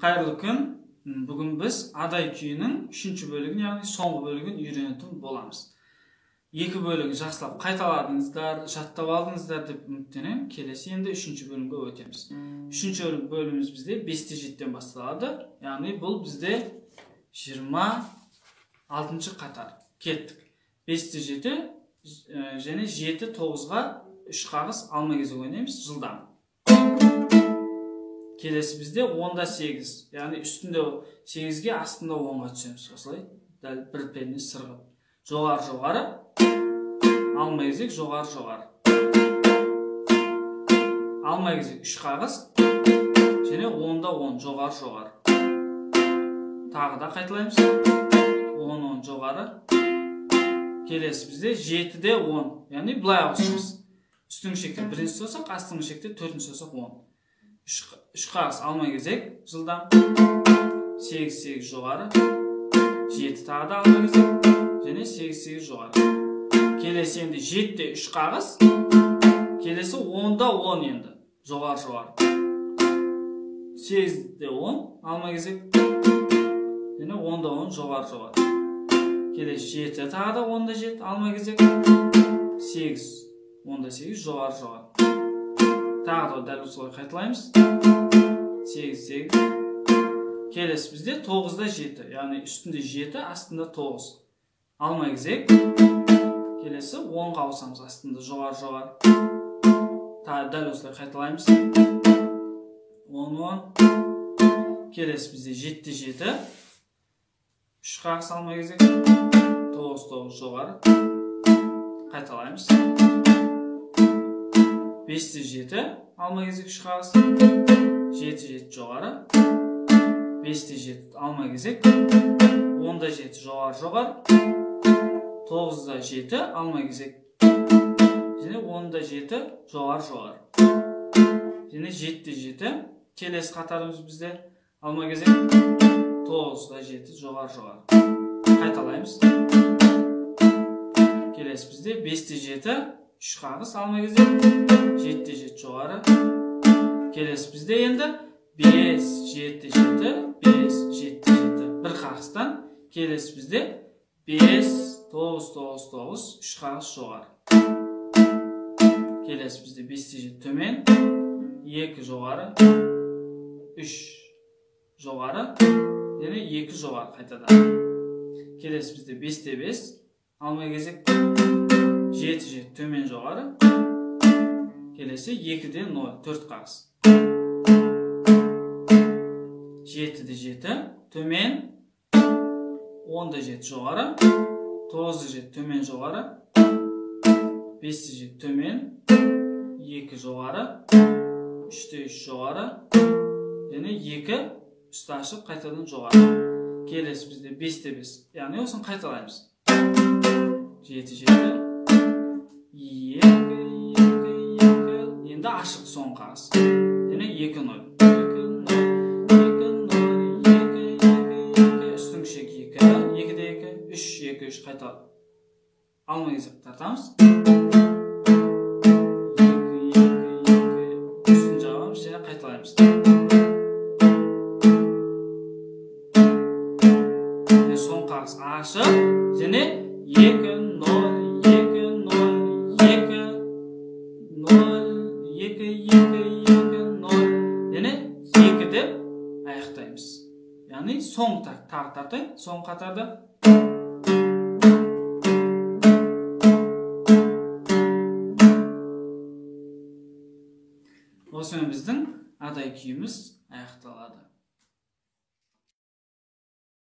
Қайырлы күн. Бүгін біз Адай күйінің 3-ші бөлігін, яғни соңғы бөлігін үйренетін боламыз. Екі бөлігін жақсылап қайталадыңыздар, жаттап алдыңыздар деп үміттенемін. Келесі енді 3-ші бөлімге өтеміз. 3-ші бөліміміз бізде 5-те 7-тен басталады. Яғни бұл бізде 26-шы қатар. Кеттік. 5-те 7 және 7-9-ға 3 қағыс алма кезек ойнаймыз жылдам. Келесі бізде 10-да 8, яғни үстінде 8-ге, астында 10-ға түсеміз. Осылай дәл бір перне сырғып. Жоғары, жоғары, алма кезек, жоғары, жоғары. Алма кезек 3 қағыс және 10-да 10, жоғары, жоғары. Тағы да қайталаймыз. 10-10 жоғары. Келесі бізде 7-де 10, яғни былай ауысамыз. Үстіңгі шекте бірінші саусақ, астыңғы шекте төртінші саусақ 10. 3 қағыс алма кезек жылдам, 8-8 жоғары, 7 тағы да алма кезек және 8-8 жоғары. Келесі енді 7-де 3 қағыс, келесі 10-да 10 енді жоғары, жоғары. 8-де 10 алма кезек және 10-да 10 жоғары, жоғары. Келесі 7 тағы да 10-да 7 алма кезек, 8, 10-да 8 жоғары, жоғары. Тағы да дәл осылай қайталаймыз. 8, 8. Келесі бізде 9-да 7, яғни үстінде 7, астында 9. Алма кезек. Келесі 10-ға ауысамыз, астында жоғары, жоғары. Тағы дәл осылай қайталаймыз. 10, 10. Келесі бізде 7-де 7. 3 қағыс алма кезек. 9, 9 жоғары. Қайталаймыз. 5-те 7, алма кезек 3 қағыс, 7-7 жоғары, 5-те 7 алма кезек, 10-да 7 жоғары, жоғары, 9-да 7 алма кезек, және 10-да 7 жоғары, жоғары, және 7-де 7, келесі қатарымыз бізде алма кезек, 9-да 7 жоғары, жоғары. Қайталаймыз. Келесі бізде 5-те 7, 3 қағыс алма кезек, 7-де 7 жоғары. Келесі бізде енді 5, 7, 7, 5, 7, 7. Бір қағыстан. Келесі бізде 5, 9, 9, 9, 3 қағыс жоғары. Келесі бізде 5-те 7 төмен, 2 жоғары, 3 жоғары, және 2 жоғары қайтадан. Келесі бізде 5-те 5, алма кезек, 7, 7 төмен жоғары. Келесі 2-де 0, 4 қағыс. 7-де 7 төмен, 10-да 7 жоғары, 9-да 7 төмен жоғары, 5-те 7 төмен, 2 жоғары, 3-те 3 жоғары, және 2 үсті ашып қайтадан жоғары. Келесі бізде 5-те 5, яғни осыны қайталаймыз. 7, 7, 2, 2, 2, енді ашық соңғы қағыс. Және 2, 0, 2, 0, 2, 0, 2, 2, 2, үстіңгі шек 2, 2-де 2, 3, 2, 3 қайта алма кезек тартамыз. 2, 2, 2, үстін жабамыз және қайталаймыз. Және соңғы қағыс ашық және 2, 0, 2, 0, 2, 0, 2, 2, 2, 0 және 2 деп аяқтаймыз. Яғни соңғы тағы тартайын, соңғы қатарды. Осымен біздің Адай күйіміз